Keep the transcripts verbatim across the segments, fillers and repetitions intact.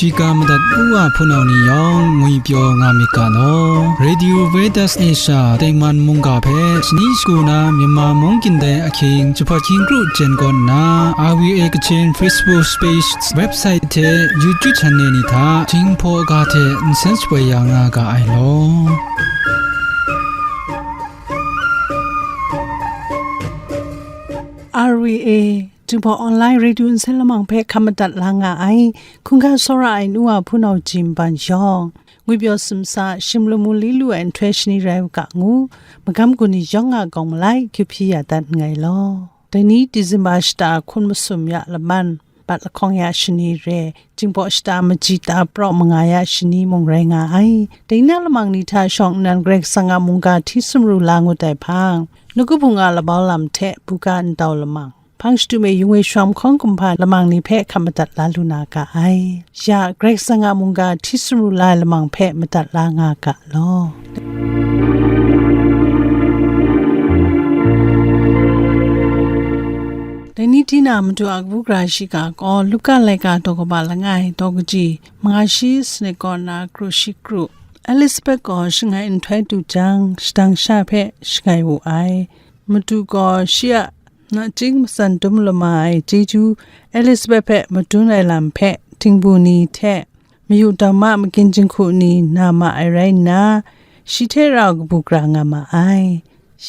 Shiga madat u a hpunau ni yawng ngwipyaw nga myit ga law. Radio Veritas Asia tengman mungga hpe shani shagu na Myanmar mung kyin dai ahkying jahpawt hkying kru jen kaw nna, R V A Kachin Facebook page, website hte YouTube channel ni hta Jinghpaw ga hte nsen shapoi ya nga ga ai law. R V A Jinghpaw Online Radio Nsen Lamang hpe hkam madat la nga ai hkungga tsawra ai nu a hpunau jin ban yawng, ngwipyaw sumsa, shim lamu li lu ai nhtoi shani rai u ga ngu, magam gun ni yawng a gawng malai, kyu hpyi ya dat nngai law. Dai ni Disemba shata hkun masum ya laman, bat lahkawng ya shani re, Jinghpaw shata maji ta praw manga ya shani mung rai nga ai. Dai na lamang ni hta shawng nnan Karai Kasang a mungga hti sumru la ngut ai hpang, nawku bung a labau lam hte buga ndau lamang, hpang shadu me yung e shawm hkawng kumhpa lamang ni hpe hkam madat la lu na ga ai. Ya, Karai Kasang a mungga hti sumru la ai lamang hpe madat la nga ga law. Dai ni hti na Madu a kabu gara shiga gaw, Luka laika daw kaba langai, daw kaji, manga shi sanit kaw na kru shi kru, Elisabet gaw shangai nhtoi du jang, shadang sha hpe shangai wu ai. Madu gaw shi a nachying matsan dum lama ai chyeju Elisabet hpe madun ai lam hpe, htingbu ni hte mayu dam ma magin jinghku ni na ma ai rai nna, shi hte rau kabu gara nga ma ai.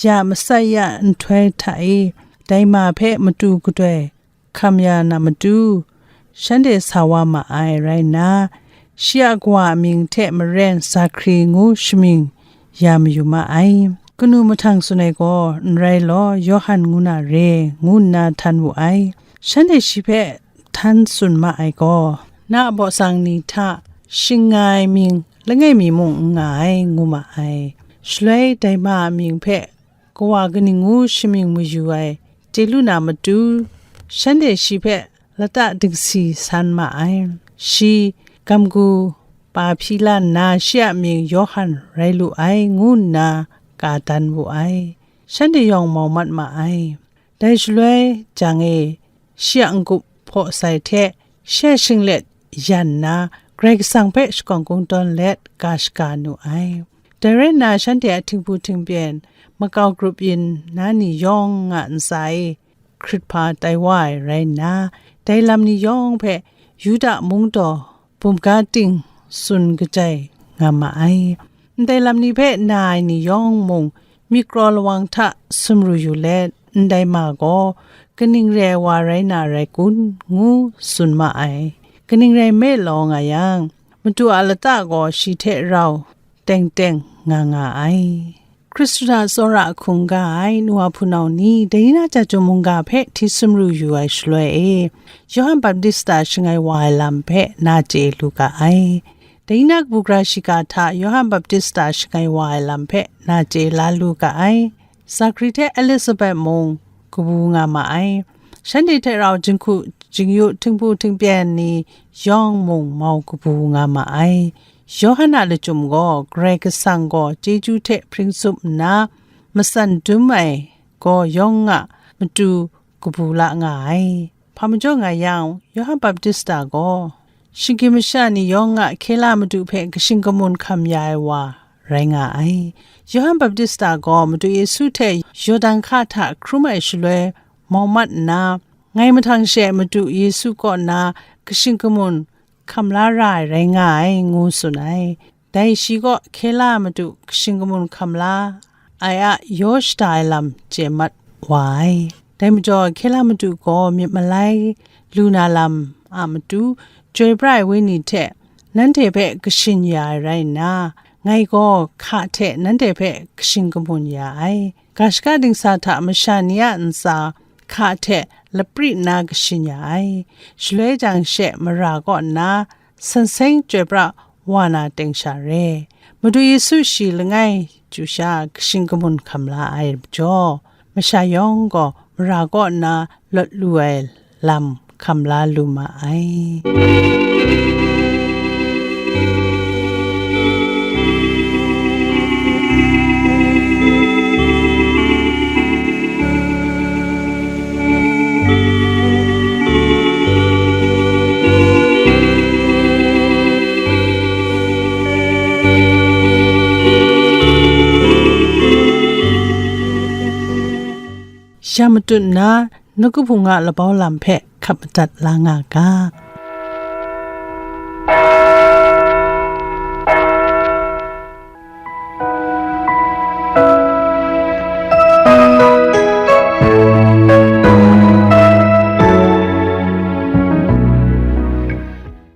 Ya masai ya nhtoi hta e, dai ma hpe matu gadoi hkam ya na matu, shanhte sa wa ma ai rai nna, shi a kawa amying hte maren Zakari ngu shamying ya mayu ma ai. Kanu mahtang tsun ai gaw, n rai law, Yawhan ngu na re, ngu nna htan wu ai. Shanhte shi hpe htan tsun ma ai gaw, na a baw sang ni hta shing nga ai mying langai mi mung n nga ai, ngu ma ai. Shaloi dai ma a mying hpe kawa kaning ngu shamying mayu ai chye lu na matu, shanhte shi hpe lata dingsi san ma ai. Shi gamgu pa hpyi la nna, shi a mying Yawhan rai lu ai, ngu nna ka dan wu ai. Shanhte yawng mau mat ma ai. Dai shaloi jang e, shi a n-gup hpaw sai hte, shi a shinglet yan nna, Karai Kasang hpe shakawn kungdawn let ga shaga nu ai. Dai rai nna, shanhte a htingbu htingpyen, makau grup yin na ni yawng a ntsa e hkrit hpa tai wa ai rai nna, dai lam ni yawng hpe Yuda mung daw bumga ting tsun kajai nga ma ai. Ndai lam ni hpe na ai ni yawng mung, myit kraw lawang hta sumru yu let, ndai ma gaw kaning re ai wa rai na rai kun, ngu tsun ma ai. Kaning rai nme law nga yang, Madu a lata gaw shi hte rau teng teng nga nga ai. Hkristu hta tsawra hkungga ai nu wa hpunau ni, dai ni na chyum mungga hpe hti sumru yu ai shaloi e, Yawhan Baptista shangai wa ai lam hpe na chye lu ga ai. Dai ni na kabu gara shiga hta Yawhan Baptista shangai wa ai lam hpe na chye la lu ga ai. Zakari hte Elisabet mung kabu nga ma ai. Shanhte hte rau jinghku jingyu htingbu htingpyen ni yawng mung mau kabu nga ma ai. Yawhan a lachyum gaw, Karai Kasang gaw chyeju hte hpring tsup nna, matsan dum ai gaw yawng a matu kabu la nga ai. Hpa majaw nga yang, Yawhan Baptista gaw shinggyim masha ni yawng a hkye la Madu hpe kashing kamun hkam ya ai wa rai nga ai. Yawhan Baptista gaw Madu Yesu hte Yawdan hka hta hkrum ai shaloi mau mat nna, ngai mahtang she Madu Yesu kaw na kashing kamun hkam la ra ai rai nga ai, ngu tsun ai. Dai shi gaw hkye la Madu kashing kamun hkam la ai a yaw shada ai lam chye mat wa ai. Dai majaw, hkye la Madu gaw myit malai lu na lam a matu, Chyoi pra ai Wenyi hte nanhte hpe kashin ya ai rai nna, ngai gaw hka hte nanhte hpe kashing kamun ya ai. Ga shaka dingsa hta masha ni a ntsa hka hte lapri nna kashin ya ai. Shaloi jang she mara kaw nna, san seng chyoi pra wa na teng sha re. Madu Yesu shi langai chyu sha kashing kamun hkam la ai majaw, masha yawng gaw mara kaw nna lawt lu ai lam hkam la lu ma ai. ja matut nna, nawku hpung a labau lam hpe hkap madat la nga ga.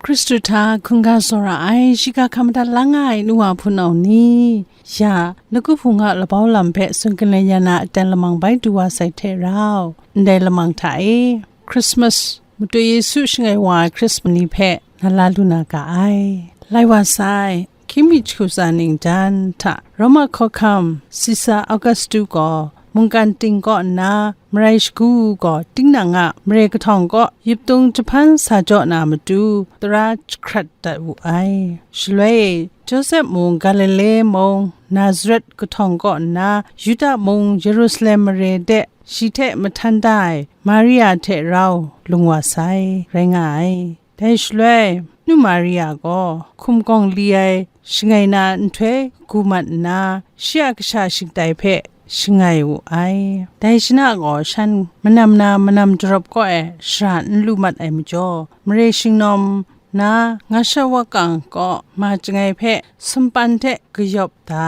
Hkristu hta hkungga tsawra ai, shiga hkam madat la nga ai nu wa hpunau ni, ya, nawku hpung a labau lam hpe tsun galai ya na aten lamang bai du wa sai hte rau, ndai lamang hta e, Christmas, Madu Yesu shangai wa ai Christmas ni hpe na la lu na ga ai. Lai wa sai, hkying mi jahku tsa ningdan hta Roma hkawhkam Sisa Augustu gaw mungkan ting kaw nna marai shagu gaw, tinang a mare kahtawng kaw yuptung jahpan sa jaw na matu tara jahkrat dat wu ai. Shaloi e, Josep mung Galile mung Nazaret kahtawng kaw nna, Yuda mung Yerusalem mare de shi hte mahtan da ai Maria hte rau lung wa sai, rai nga ai. Dai shaloi, nu Maria gaw hkum gawng li ai shangai na nhtoi gu mat nna, shi a kasha shingtai hpe shangai wu ai. Dai shana gaw shan manam na manam jarawp kaw e shara n lu mat ai majaw, mare shingnawm na nga sha wa kang kaw ma chyangai hpe sumpan hte kayawp da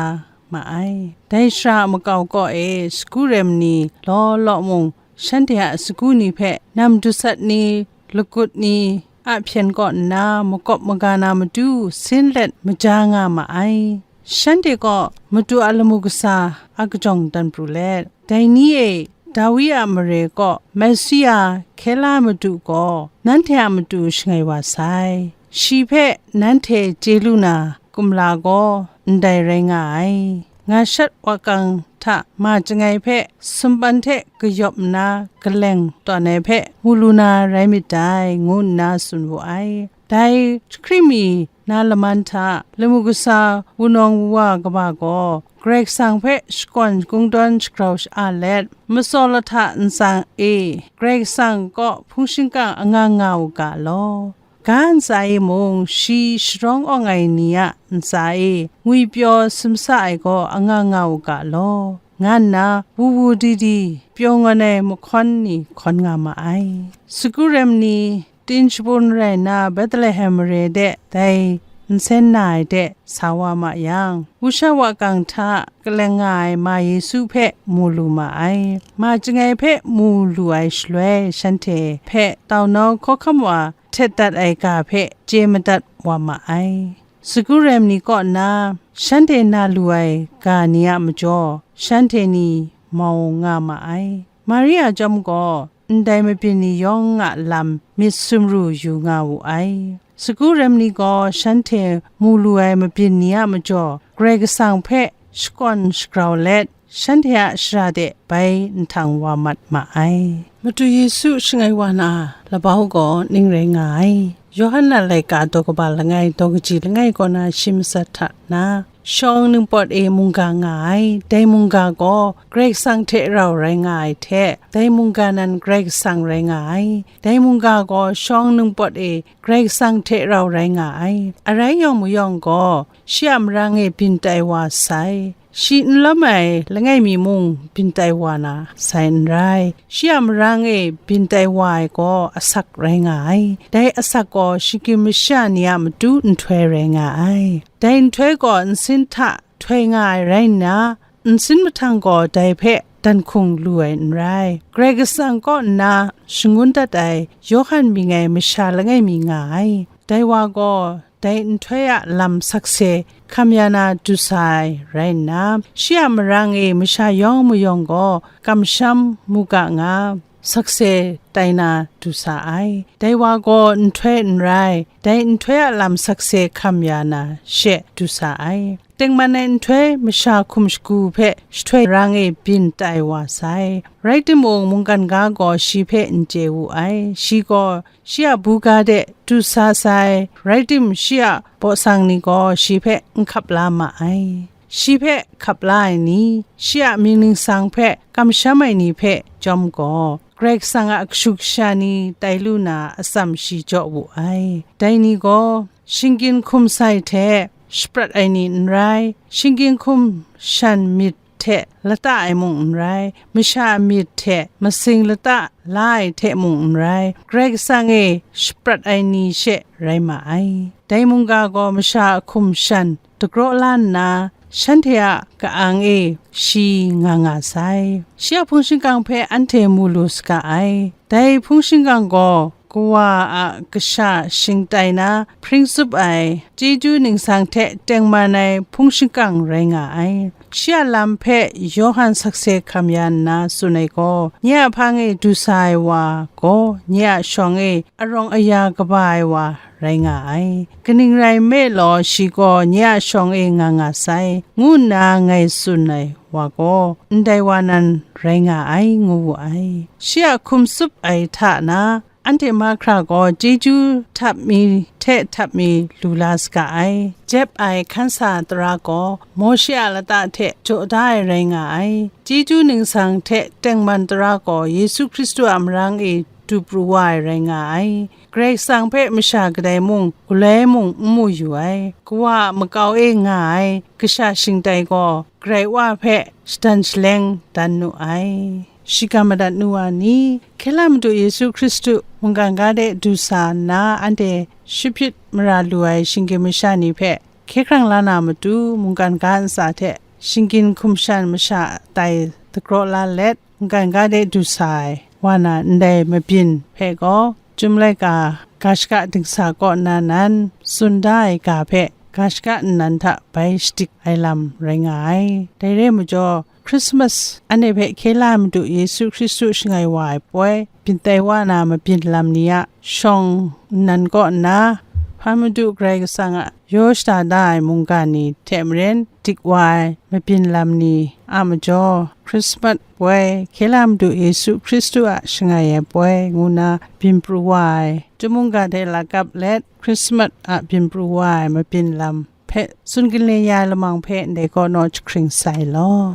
ma ai. Dai shara makau kaw e sagu rem ni law law mung, shanhte a sagu ni hpe nam dusat ni, lagut ni a hpyen kaw nna makawp maga na matu sin let maja nga ma ai. Shanhte kaw Madu a lamu kasa a kajawng dan pru let, dai ni e Dawi a mare kaw Mesia hkye la Madu gaw nanhte a matu shangai wa sai. Shi hpe nanhte chye lu na kumla gaw ndai rai nga ai. Nga shat wa kang hta ma chyangai hpe sumpan hte kayawp nna kaleng tawn ai hpe mu lu na rai myit dai, ngu nna tsun wu ai. Dai jahkring mi na laman hta lamu kasa wunawng wuwa kaba gaw Karai Kasang hpe shakawn kungdawn shagrau sha-a let, matsawlahta ntsang e Karai Kasang kaw hpung shingkang anga nga u ga law. Ga ntsa e mung shi sharawng awng ai ni a ntsa e ngwipyaw simsa ai gaw anga nga u ga law, nga nna wu wu di di pyaw ngawn ai mahkawn ni hkawn nga ma ai. Sagu rem ni, tin shabun rai nna Betlehem mare de dai nsen na ai de sa wa ma yang, wusha wa kang hta kaleng nga ai ma Yesu hpe mu lu ma ai. Ma chyangai hpe mu lu ai shaloi, shanhte hpe taunau hkawhkam wa htet dat ai ga hpe chye madat wa ma ai. Sagu rem ni kaw nna shanhte na lu ai ga ni a majaw, shanhte ni mau nga ma ai. Maria chyawm gaw ndai mabyin ni yawng a lam myit sumru yu nga wu ai. Sagu rem ni gaw shanhte mu lu ai mabyin ni a majaw, Karai Kasang hpe shakawn shagrau let, shanhte a shara de bai nhtang wa mat ma ai. Madu Yesu shangai wa na labau gaw ning rai nga ai. Yawhan a laika daw kaba langai, daw kaji langai kaw na shi matsat hta na, shawng ningpawt e mungga nga ai. Dai mungga gaw Karai Kasang hte rau rai nga ai hte, dai mungga nan Karai Kasang rai nga ai. Dai mungga gaw shawng ningpawt e Karai Kasang hte rau rai nga ai. Arai yawng mayawng gaw, shi a marang e byin tai wa sai. Shi n lawm ai langai mi mung byin tai wa na sai n rai. Shi a marang e byin tai wa ai gaw asak rai nga ai. Dai asak gaw shinggyim masha ni a matu nhtoi rai nga ai. Dai nhtoi gaw nsin hta htoi nga ai rai nna, nsin mahtang gaw dai hpe dan hkung lu ai n rai. Karai Kasang kaw nna shangun dat ai Yawhan mying ai masha langai mi nga ai. Dai wa gaw dai nhtoi a lam sakse hkam ya na du sa ai rai nna, shi a marang e masha yawng mayawng gaw kamsham mu ga nga, sakse tai na du sa ai. Dai wa gaw nhtoi n rai, dai nhtoi a lam sakse hkam ya na she du sa ai. Tengman ai nhtoi masha hkum shagu hpe shahtoi rang e byin tai wa sai. Rai timung, mungkan ga gaw shi hpe n chye wu ai. Shi gaw shi a buga de du sa sai, rai tim, shi a baw sang ni gaw shi hpe n hkap la ma ai. Shi hpe hkap la ai ni, shi a mying ningsang hpe kamsham ai ni hpe chyawm gaw, Karai Kasang a kashu kasha ni tai lu na atsam shi jaw wu ai. Dai ni gaw, shinggyim hkum sai hte shaprat ai ni n rai, shinggyim hkum shan myit hte lata ai mung n rai, masha a myit hte masing lata la ai hte mung n rai, Karai Kasang e shaprat ai ni she rai ma ai. Dai mungga gaw masha a hkum shan dagraw la nna, shanhte a ka-ang e shi nga nga sai. Shi a hpung shingkang hpe anhte mu lu saga ai. Dai hpung shingkang gaw Kawa a kasha shingtai na hpring tsup ai, chyeju ningsang hte tengman ai hpung shingkang rai nga ai. Shi a lam hpe Yawhan sakse hkam ya nna tsun ai gaw, nye a hpang e du sa ai wa gaw, nye a shawng e arawng aya kaba ai wa rai nga ai. Kaning rai nme law, shi gaw nye a shawng e nga nga sai, ngu nna ngai tsun ai wa gaw, ndai wa nan rai nga ai, ngu wu ai. Shi a hkum tsup ai hta na, anhte mahkra gaw chyeju htap mi hte htap mi lu la saga ai. Jep ai hkan sa tara gaw Mawshe a lata hte jaw da ai rai nga ai. Chyeju ningsang hte tengman tara gaw Yesu Hkristu a marang e du pru wa ai rai nga ai. Karai Kasang hpe masha kadai mung, galoi mung n mu yu ai. Kawa a makau e nga ai kasha shingtai gaw Karai Wa hpe shadan shaleng dan nu ai. Shikam madat nu wa ni, hkye la Madu Yesu Hkristu mungkan ga de du sa nna, anhte shapyit mara lu ai shinggyim masha ni hpe hkye hkrang la na matu, mungkan ga ntsa hte shinggyim hkum shan masha tai dagraw la let, mungkan ga de du sa ai wa na ndai mabyin hpe gaw, Chyum laika ga shaka dingsa kaw nna nan tsun da ai ga hpe ga shaka nnan hta bai shadik ai lam rai nga ai. Dai re ai majaw, Christmas anhte hpe hkye la ai Madu Yesu Hkristu shangai wa ai poi, byin tai wa na mabyin lam ni a shawng nnan kaw nna, hpa Madu Karai Kasang a yaw shada da ai mungga ni hte maren dik wa ai mabyin lam ni a majaw, Christmas poi, hkye la Madu Yesu Hkristu a shangai ai poi, ngu nna byin pru wa ai. Chyum mungga hte lakap let, Christmas a byin pru wa ai mabyin lam hpe tsun ginle ya ai lamang hpe ndai kaw naw jahkring sai law.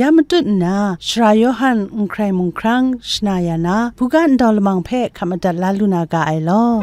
Ya matut nna, Sara Yawhan n hkrai mung hkrang shana ya na, buga ndau lamang hpe hkap madat la lu na ga ai law.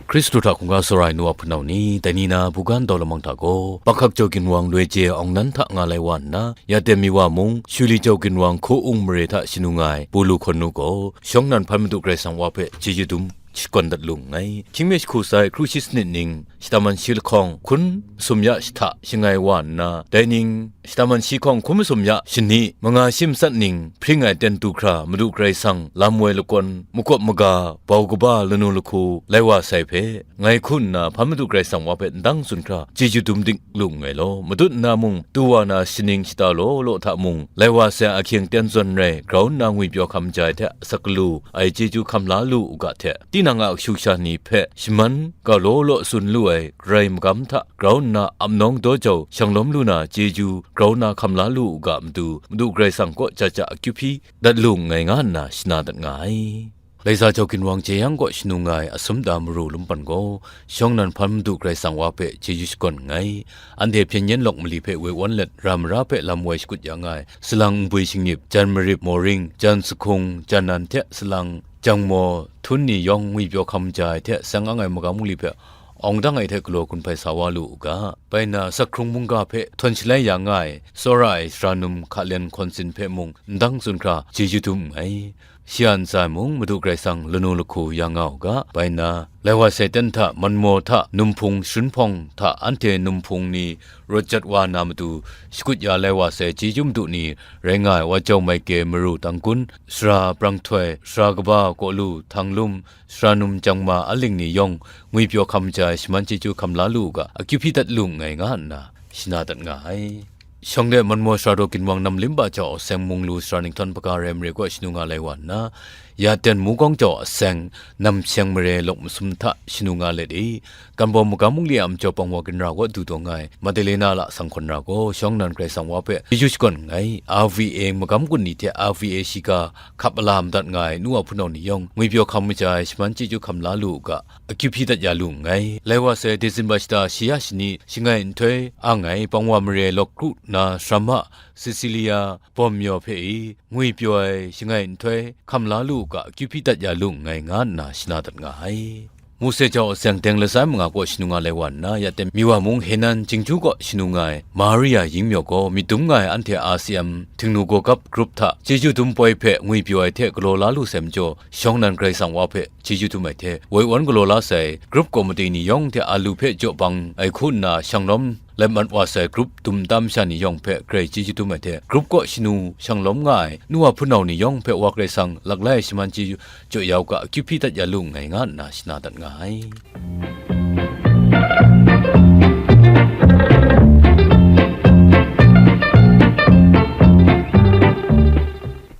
Hkristu hta hkungga tsawra ai nu wa hpunau ni, dai ni na buga ndau lamang hta gaw, Panghkak Jau Ginwang loi je awng nan hta nga lai wa nna, ya tem mi wa mung, Shuli Jau Ginwang hku ung mare hta shanu nga ai Pulu hkawn nu gaw, shawng nnan hpan Madu Karai Kasang Wa hpe chyeju dum shakawn dat lu nngai. Hkying mi jahku sai kru shi sanit ning, shata man shi lahkawng, hkun masum ya jahta shangai wa nna, dai ning, shata man shi hkawng hkun masum ya shani, manga shi matsat ning, hpring ai ten du hkra Madu Karai Kasang lam woi lakawn, makawp maga, bau kaba, lanu lahku, lai wa sai hpe, ngai hku nna, hpan Madu Karai Kasang Wa hpe ndang tsun hkra, chyeju dum dik lu nngai law, matut nna mung, tu wa na shaning shata law law hta mung, lai wa sai a ahkying ten zawn rai, grau nna ngwipyaw hkam ja ai hte asak galu ai chyeju hkam la lu u ga hte, tinang a kashu kasha ni hpe shaman ga law law tsun lu ai Karai magam hta grau nna ap nawng daw jau shang lawm lu na chyeju grau nna hkam la lu u ga matu, Madu Karai Kasang kaw ja ja akyu hpyi dat lu nngai nga nna shana dat nga ai. Laiza Jau Ginwang jeyang kaw shanu nga ai Asumda Maru lumpan gaw, shawng nnan hpan Madu Karai Kasang Wa hpe chyeju shakawn nngai. Anhte hpyen yen lawk mali hpe woi wan let, ra mara hpe lam woi shakut ya nga ai, salang nbwi shingnyip, jan marip mawring, jan sahkung, jan nan hte salang jangmaw, htun ni yawng ngwipyaw hkam ja ai hte seng ang ai magam mali hpe awng dang ai hte galaw gun hpai sa wa lu u ga, bai na, asak hkrung mungga hpe htawn shalai ya nga ai, tsawra ai sara num hka len hkawn sin hpe mung ndang tsun hkra chyeju dum nngai. Shi a ntsa e mung Madu Karai Kasang lanu lahku ya nga u ga, bai na, lai wa sai ten hta, manmaw hta, numhpung sharun hpawng hta, anhte numhpung ni rawt jat wa na matu, shakut ya lai wa sai chyeju madu ni rai nga ai, Wa Jau Maike Maru Tangkun, Sara Brang Htoi, Sara Kaba Kawlu Htang Lum, Sara Num Jang Ma Aling ni yawng ngwipyaw hkam ja ai shaman chyeju hkam la lu u ga, akyu hpyi dat lu nngai nga nna shana dat nga ai. Shawng de Manmaw Sara Daw Ginwang Nam Lim Ba Jau Seng Mung Lu Sara Ninghtawng Hpaga Rai Mare kaw shanu nga lai wa nna, Ya ten Mukawng jau a seng, Namsheng mare lawk masum hta shanu nga let i, Ganbawm magam mungli a majaw pangwa ginra kaw du taw nga ai Madalena la sanghkawn ra gaw, shawng nnan Karai Kasang wa hpe chyeju shakawn nngai. R V A magam gun ni hte R V A shiga hkap ala madat nga ai nu wa hpunau ni yawng, ngwipyaw hkam kaja ai shaman chyeju hkam la lu u ga, akyu hpyi dat ya lu nngai. Lai wa sai December shata shi ya shani shangai nhtoi ang ai pangwa mare lawk kru nna Sramma Cecilia Bawm Myaw hpe i, ngwipyaw ai shangai nhtoi hkam la lu u ga, akyu hpyi dat ya lu nngai, nga nna shana dat nga ai. Mose jau a seng teng latsa manga kaw shanu nga lai wa nna, ya ten Miwa mung Henan Jinghtu kaw shanu nga ai Maria Ying Myaw gaw, myit dum nga ai anhte R C M Htingnu Gawgap grup hta chyeju dum poi hpe ngwipyaw ai hte galaw la lu sai majaw, shawng nnan Karai Kasang wa hpe chyeju dum ai hte, woi wan galaw la sai grup komiti ni yawng hte a lu hpe jaw bang ai hku nna, shang lawm lai mat wa sai grup dum nta masha ni yawng hpe grai chyeju dum ai hte, grup kaw shanu shang lawm nga ai nu wa hpunau ni yawng hpe Wa Karai Kasang laklai ai shaman chyeju jaw ya u ga, akyu hpyi dat ya lu nngai, nga nna shana dat nga ai.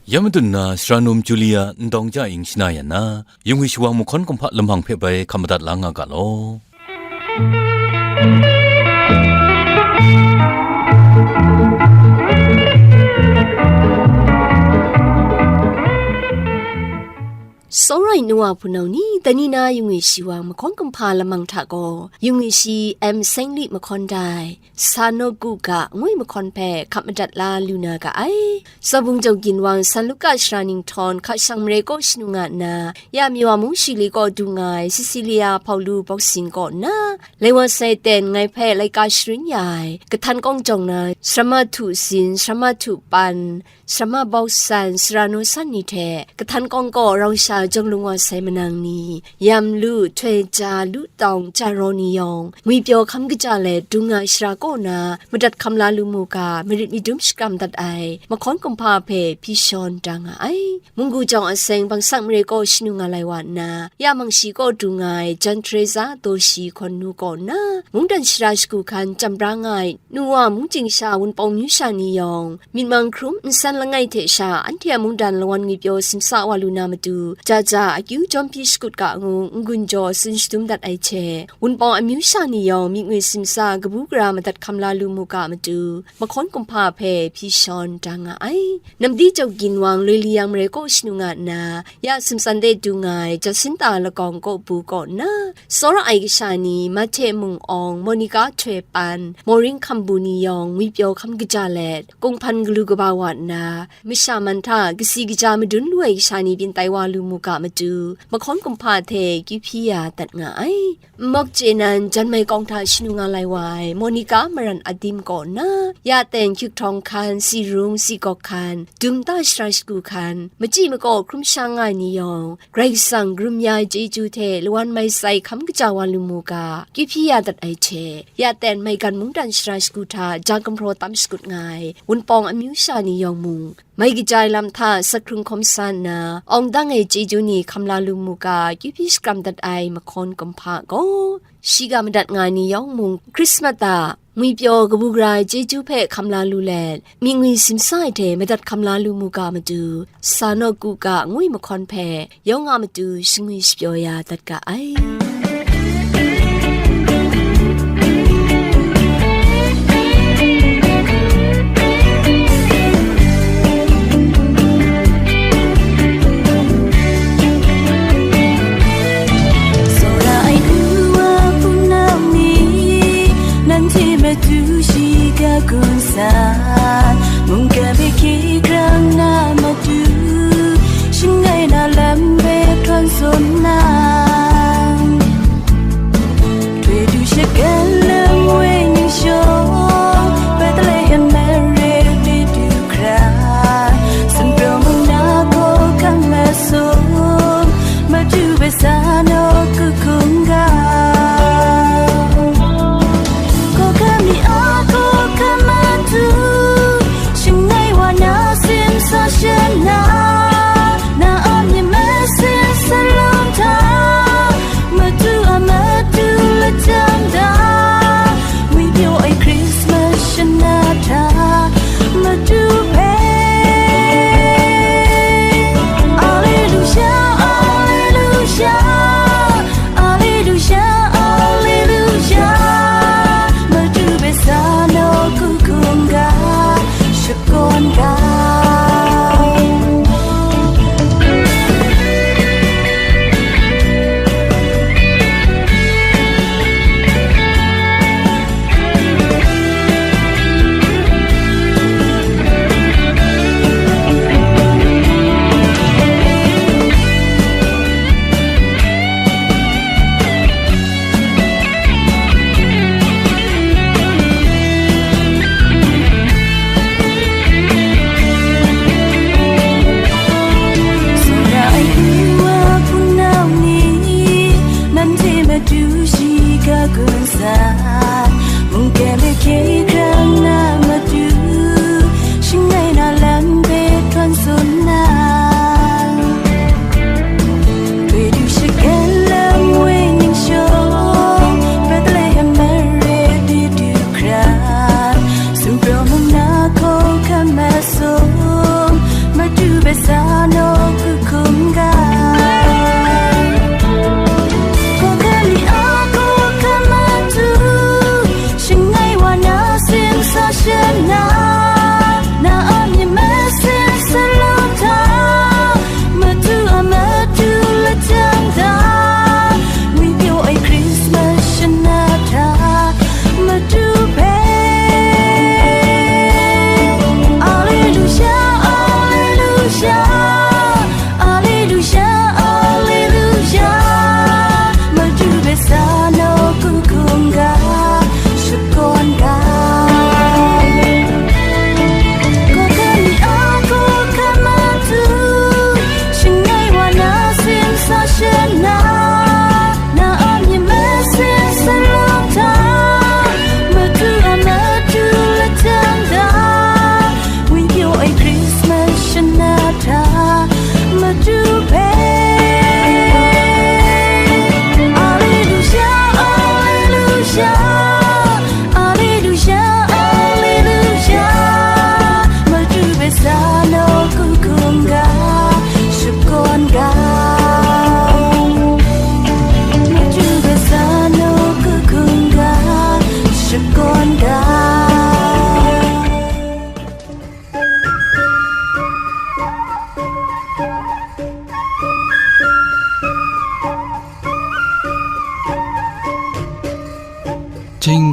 Ya madun na, Sara Num Julia Ndawng Ja Ying shana yan na, yungwi shawang mahkawn kumhpa lamang hpe bai hkam madat la nga ga law. Tsawra ai nu wa hpunau ni, dai ni na yungwi shawang mahkawn kumhpa lamang hta gaw, yungwi shi M Sengli mahkawn dai, Sa Nawku Ga ngwi mahkawn hpe hkap madat la lu na ga ai. Tsawbung jau ginwang San Luka shara ninghtawng hka shang mare kaw shanu nga nna, ya Miwa mung shili kaw du nga ai Cecilia Paulu Bawksin kaw nna, lai wa sai ten ngai hpe laika sharin ya ai, kahtan kawng jawng na, Sramma Htu Sin, Sramma Htu Pan, Sramma Bawksan, Sara Naw San ni hte, kahtan kawng kaw rau sha jawng lung wa sai manang ni, Yam Lu, Htoi Ja, Lu Tawng, Ja Raw ni yawng, ngwipyaw hkam kaja let, dung nga ai shara kaw na, madat hkam la lu mu ga, marit myit dum shakram dat ai, mahkawn kumhpa hpe hpyi shawn da nga ai. Munggu jau a seng Bangsak mare kaw shanu nga lai wa nna, ya mang shi kaw du nga ai Jan Teresa daw shi hkawn nu kaw nna, mungdan shara shagu hkan jam bra nga ai, nu wa mungchying sha Wunpawng amyu sha ni yawng, myit mang hkrum nsan langai hte sha anhte a mungdan lawan ngwipyaw simsa wa lu na matu, ja ja akyu jawm hpyi shakut ga ngu n-gun jaw tsun shadum dat ai hte, Wunpawng amyu sha ni yawng myit ngwi simsa kabu gara madat hkam la lu mu ga matu, mahkawn kumhpa hpe hpyi shawn da nga ai. Namdi jau ginwang Loi Liyang mare kaw shanu nga nna, ya Sumsan de du nga ai Jacinta Lakawng Kawpu kaw nna, tsawra ai kasha ni Mahte Mung Awng, Monica Htoi Pan, Maureen Hkambu ni yawng ngwipyaw hkam kaja let, kunghpan galu kaba wa nna, masha man hta kasi kaja madun lu ai kasha ni byin tai wa lu mu ga matu, mahkawn kumhpa hte kyu hpyi ya dat nga ai. Nmawk chye nan, janmai kawng hta shanu nga lai wa ai Monica Maran Adim kaw nna, ya ten hkyuk htawng hkan, si rung, si gawk hkan, dum ta shara shagu hkan, machyi makaw hkrum sha nga ai ni yawng, Karai Kasang karum ya ai chyeju hte lawan mai sai hkam kaja wa lu mu ga, kyu hpyi ya dat ai hte, ya ten maigan mungdan shara shagu hta ja gumhpraw tam shakut nga ai Wunpawng amyu sha ni yawng mung, mai kaja ai lam hta sak hkrung hkawm sa nna, awng dang ai chyeju ni hkam la lu mu ga, kyu hpyi shakram dat ai mahkawn kumhpa gaw, shiga madat nga ai ni yawng mung, Hkrismat a ngwipyaw kabu gara ai chyeju hpe hkam la lu let, myit ngwi simsa ai hte madat hkam la lu mu ga matu, Sa Nawku Ga ngwi mahkawn hpe yawng a matu shangwi shapyaw ya dat ga ai. Tsawra ai nu wa hpunau ni, nanhte matu shiga gun sa, mungga hpe hkye grang na matu, shangai na lam hpe hkran sawn na,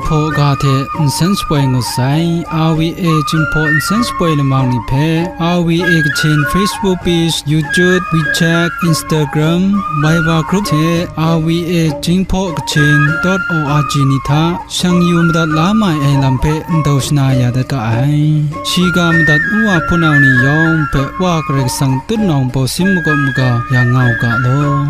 Jinghpaw ga hte nsen shapoi ngut sai. R V A Jinghpaw nsen shapoi lamang ni hpe R V A Kachin Facebook page, YouTube, WeChat, Instagram, Viber group hte R V A Jinghpaw Kachin dot O R G ni hta shang yu madat la mai ai lam hpe ndau shana ya dat ga ai. Shiga madat nu wa hpunau ni yawng hpe Wa Karai Kasang tutnawng bawsin makawp maga ya nga u ga law.